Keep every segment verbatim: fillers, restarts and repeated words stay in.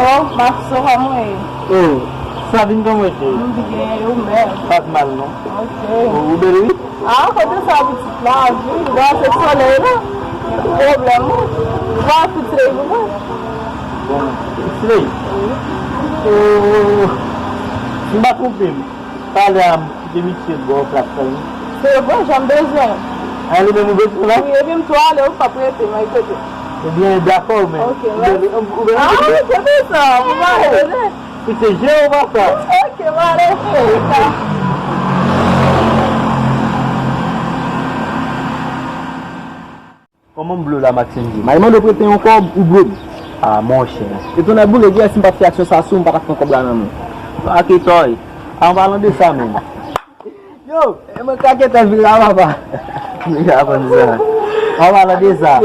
Oh, Maxo, kòman w ye? Oh, Sabine, kòman w ye? M byen, e ou menm? Pa t mal, non. Ok. Oh, ou bèl, wi. Ah, kote sa pitit la, wi, gade se solèy la. Pwoblèm, wi. Gade pitit la, wi. Bon, Slay. Oh, si m pa twonpe m, talè a m kite misye bò plas la, wi. Se bon, jan m bezwen. A, li menm ou bezwen la? Wi, epi m tou ale, ou p ap rete, m al kote. Ebyen, dakò, men. Ok, ou bèl, ou bèl. Ah, wi, kote sa? Ou pa rete. Ou se je ou pa sa? Ok, m ale. Kòman m blo la, Maxime? M al mande w prete yon kòb, ou blo m. Ah, monchè. E tonè boule, gè, si m pa t fè aksyon sa sou ou, m pa t ap pran kòb la nan men w. Ak etòy. An palan de sa menm. Yo, e mwen k raketè vil la, papa. Nèg la konn sa. An palan de sa.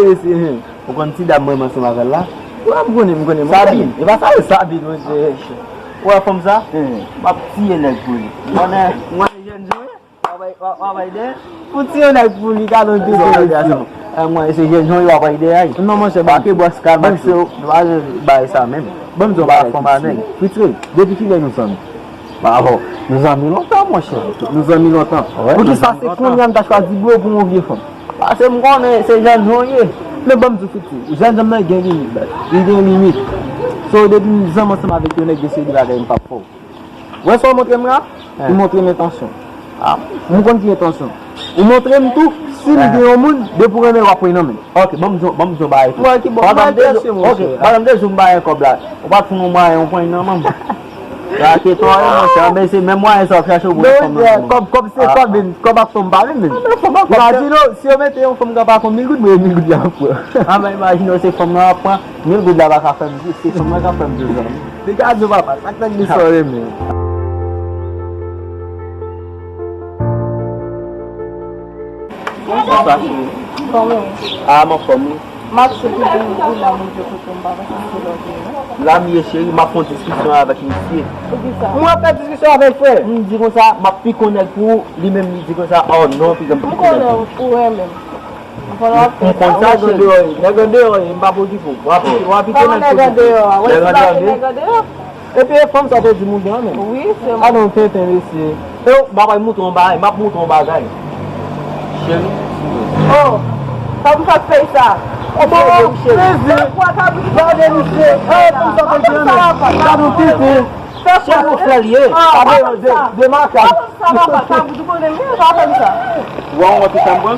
Ou konn ti dam mwen ansanm avè l la? Wi, m konnen, m konnen, m konnen. Sabine. E pa sa, Sabine, monchè. Ou wè fanm sa? M ap tiye nèg pou li. Mwen, mwen jèn jan. W ap bay, w ap, w ap bay de. Pou tiye nèg pou li, gade yon tete mesye. Eh, mwen, se jèn jan yo ap bay de a. Non, monchè, pa ke bwès ka, Maxo, nou pa bay sa menm. Ban m di w bagay, Fritz. Fritz, depi kilè nou zanmi? Bravo. Nou zanmi lontan, monchè. Nou zanmi lontan. Poukisa se kounye a m ta chwazi blo pou yon vye fanm? Paske m konnen se jèn jan w ye. Men ban m di w, Fritz, jèn jan m nan gen limit, baz. Li gen limit. So, depi m zanmi ansanm avèk yon nèg de seri de bagay m p ap fè w. Wè sa w montre m la? Ou montre m entansyon. Ah, m konn ki entansyon. Ou montre m tou, si m gen yon moun, depi w renmen l, w ap pran nan men l. Ok, ban m di w, ban m di w yon bagay tou. Mwen ki bon, mwen enterese, monchè. Ok, pandan m te di w m pa gen kòb la, ou pa t fè yon mwayen, ou pran nan men m. Sa ke twa yo, monchè, men se menm mwayen sa w ap chache pou pran fanm nan men. Kòb, kòb se kòb, men kòb ak fanm pa menm, men. Imajine w, si yo mete yon fanm k ap pran mil goud, mwen mil goud la m ap pran. Ah, men imajine w, se fanm nan ap pran, mil goud la pa ka fè m, se fanm nan k ap fè m vin zanmi. Degaj yo papa, sak nèg li sore men. Bonswa, cheri. Kòman w ye? Ah, m anfòm, wi. M ap sou ki vin ou la, moun yo kote m pa panse se lòt yo, non. La m ye, cheri, m ap fè yon diskisyon avèk misye. Poukisa? Mwen ap fè diskisyon avèk frè. M di konsa, m ap piko nèg pou ou, li menm li di konsa, oh non, piga m piko nèg pou ou. M konnen ou renmen m. M konn sa, cheri. Nèg andeyò ye, m pa poko okipe w. W ap, w ap kite nèg andeyò a. Nèg andeyò a, nèg andeyò. Epi e fanm sa w te di m ou gen an menm. Wi, se mwen. Gade yon tenten mesye. E w, m ap moutre w yon bagay, m ap moutre w yon bagay. Cheri. Oh, fanm sa k fè sa. Oh, bon, cheri. Gade misye. E fanm sa w te di an menm. Gade yon tenten. Cheri, ou fè l ye. Gade yon de, de makak. Ou wè yon wòt ou fè m pran?